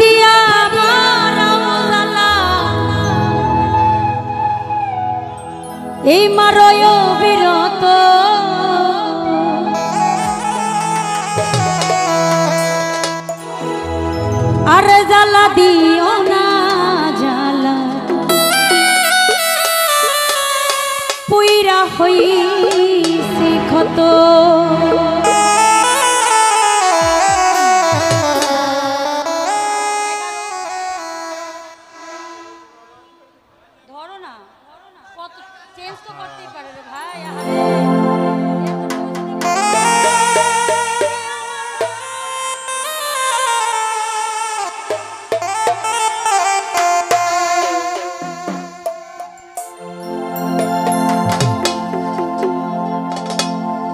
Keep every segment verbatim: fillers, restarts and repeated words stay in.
দিয়া বারাও জ্বালা, এই মারয় বিরত। আর জ্বালা দিও না জ্বালা, পুইরা হইছি ক্ষত। ধরো না, কত চেঞ্জ তো করতেই পারে রে ভাই। আরে, এত বুঝতে পারে।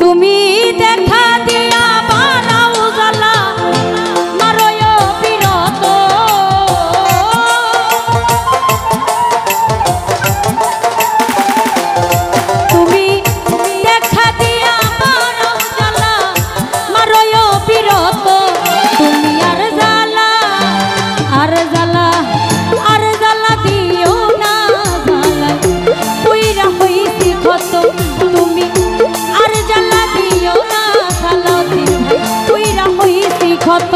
তুমি দেখা দিয়া বারাও জ্বালা, মারয় বিরত। তুমি দেখা দিয়া বারাও জ্বালা, মারয় বিরত। তুমি আর জ্বালা, আর জ্বালা, আর জ্বালা দিও না জ্বালা, পুইরা হইছি ক্ষত। তুমি আর জ্বালা দিও না জ্বালা, পুইরা হইছি ক্ষত।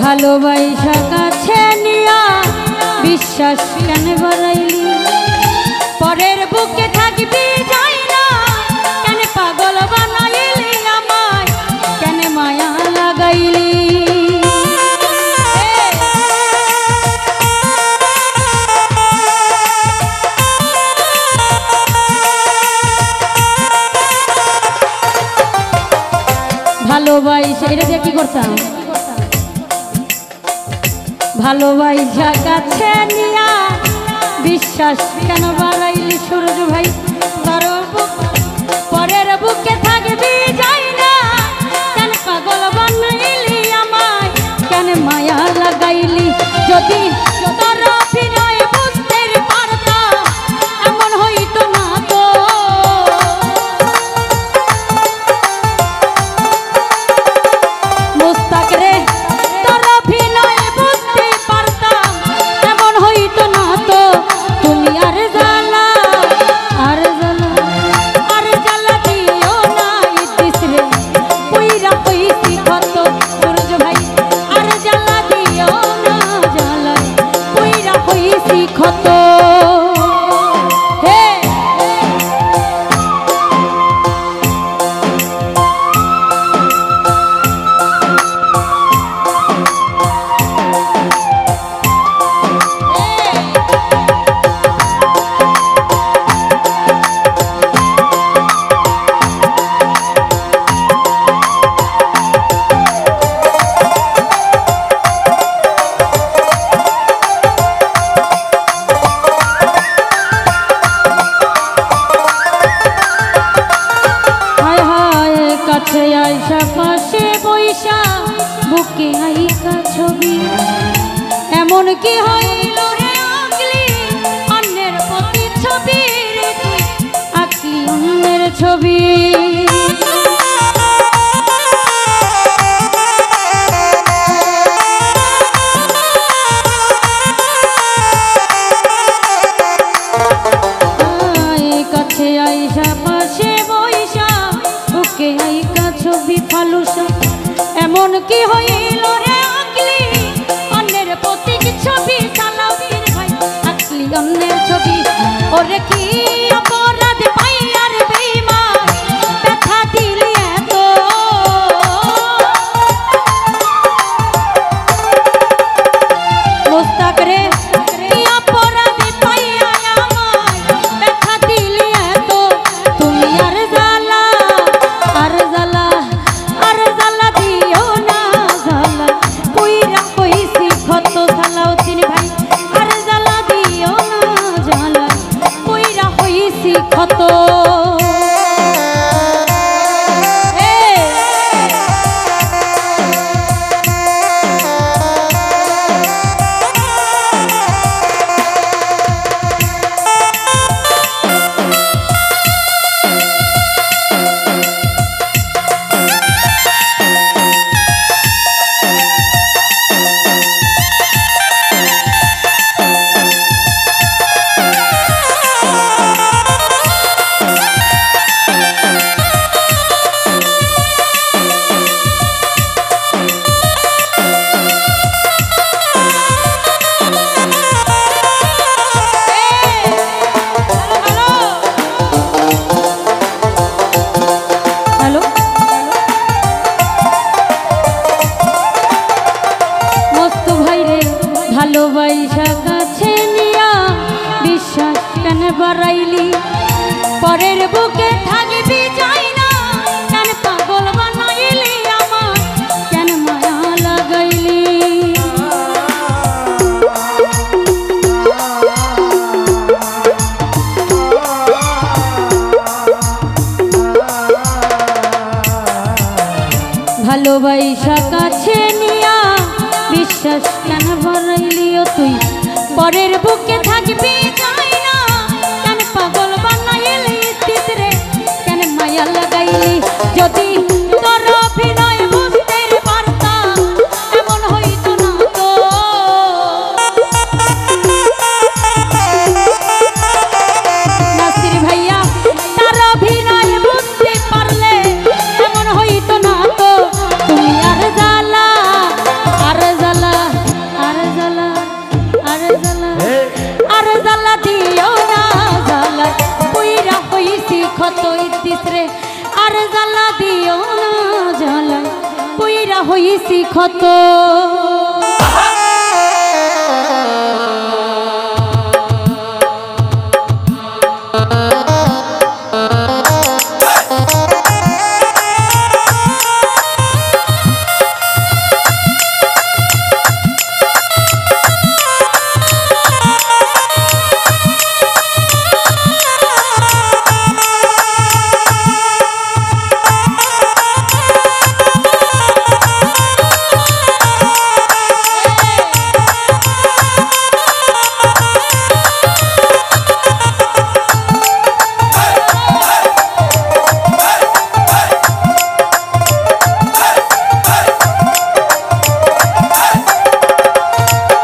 ভালোবাসা কাছে নিয়া বিশ্বাস কেন বাড়াইলি? পরের বুকে থাকবি যাই না, কেন পাগল বানাইলি আমায়, কেন মায়া লাগাইলি? ভালোবাসা, এটা দিয়ে কি করতাম? ভালোবাসা কাছে নিয়া বিশ্বাস কেন বাড়াইলি সুরজ ভাই? তোর বুক, পরের বুকে থাকবি যাই না, কেন পাগল বানাইলি আমায়, কেন মায়া লাগাইলি? যদি তোর অভিনয় বুঝতে পারতাম, এমন হইতো না তো। মুস্তাক রে, তোর অভিনয় বুঝতে পারতাম, এমন হইতো না তো। তুমি আর জ্বালা, আর জ্বালা, আর জ্বালা দিও না ইদ্রিস রে, পুইরা হইছি ক্ষত। সুরজ ভাই, আর জ্বালা দিও না জ্বালা, পুইরা হইছি ক্ষত। হে। হায় হায়, কাছে আইসা পাশে বইসা, বুকে আইকা ছবি। এমন কি হইল রে আগলি, অন্যের প্রতি ছবি রে তুই, আগলি অন্যের ছবি। আয় কাছে আইসা পাশে বইসা, বুকে আইকা ছবি ফালুসা। এমন কি হইল রে আগলি, অন্যের প্রতীক ছবি সালাউদ্দিন ভাই, আগলি অন্যের ছবি। ওরে কি অপরাধ পাইয়ার বেইমান, ব্যথা দিলি এত। ভালোবাসা কাছে নিয়া বিশ্বাস কেন বাড়াইলি ও তুই? পরের বুকে থাকবি যাই না, কেন পাগল বানাইলি ইতিস রে? কেন মায়া লাগাইলি? যদি তোর অভিনয় বুঝতে পারতাম, এমন হইতো না তো। নাসির ভাইয়া, তার অভিনয় বুঝতে পারলে এমন হইতো না তো। তুমি আর জ্বালা, আর জ্বালা, আর জ্বালা, আর জ্বালা, আর জ্বালা দিও না জ্বালা, পুইরা হইছি ক্ষত ইতিস রে। আর জ্বালা দিও না জ্বালা, পুইরা হইছি ক্ষত।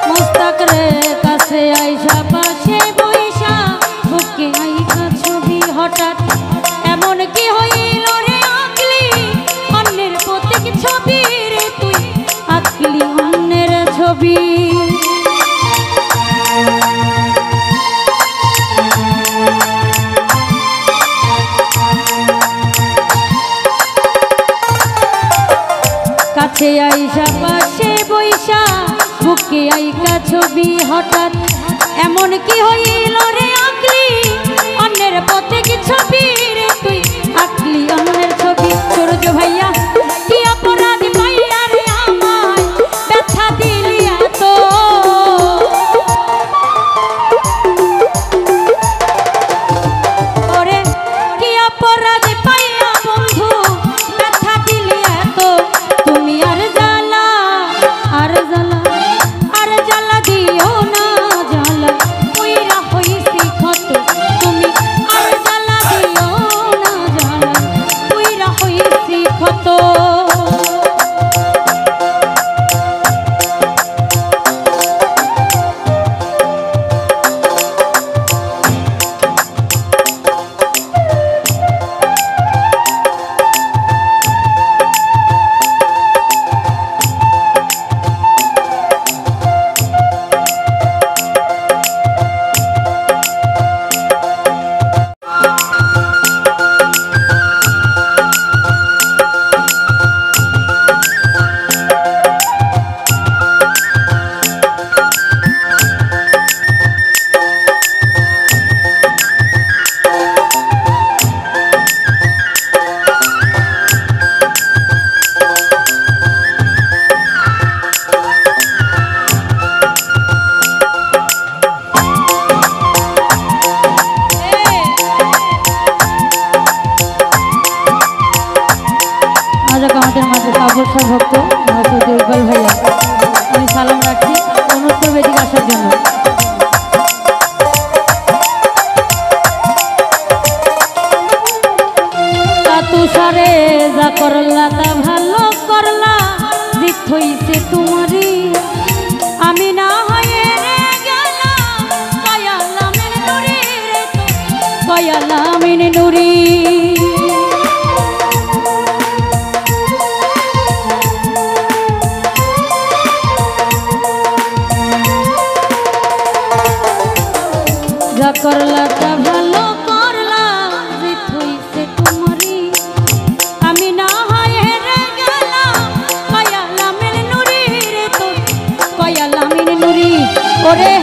মুস্তাক রে কাছে আইসা পাশে বইসা বুকে আইকা ছবি হঠাৎ এমন কি হইল রে আকলি? অন্যের প্রতীক ছবি রে তুই, আকলি অন্যের ছবি। কাছে আইসা পাশে বইসা বুকে আইকা ছবি হঠাৎ এমন কি হইল রে আকলি? অন্যের প্রতীক ছবি রে তুই, আকলি অন্যের ছবি। সূর্য ভাইয়া, কি অপরাধ পাইয়া রে আমায় ব্যথা দিলি এত? ওরে, কি অপরাধ পাইয়া বন্ধু ব্যথা দিলি এত? তুমি আর জ্বালা, আর জ্বালা, আর জ্বালা দিও না জ্বালা, পুইরা হইছি ক্ষত। তুমি আর জ্বালা দিও না জ্বালা, পুইরা হইছি ক্ষত। আজ আমাদের মাঝে কাবুল শাহ ভক্ত, আমার সৌদি ইকবাল ভাইয়া, আমি সালাম রাখছি, অনুরোধ করবো এদিকে আসার জন্য। তা তুষারে যা করলা তা ভালো করলা, জিত হইছে তোমারই। আমি না হয়ে রে গেলাম, কয়ালামিন নুরি রে তো, কয়ালামিন নুরি। যা করলা তা ভালো করলা, জিত হইছে তোমারই। আমি না হয় হেরে গেলাম, কয়ালামিন নুরি রে তো, কয়ালামিন নুরি। ওরে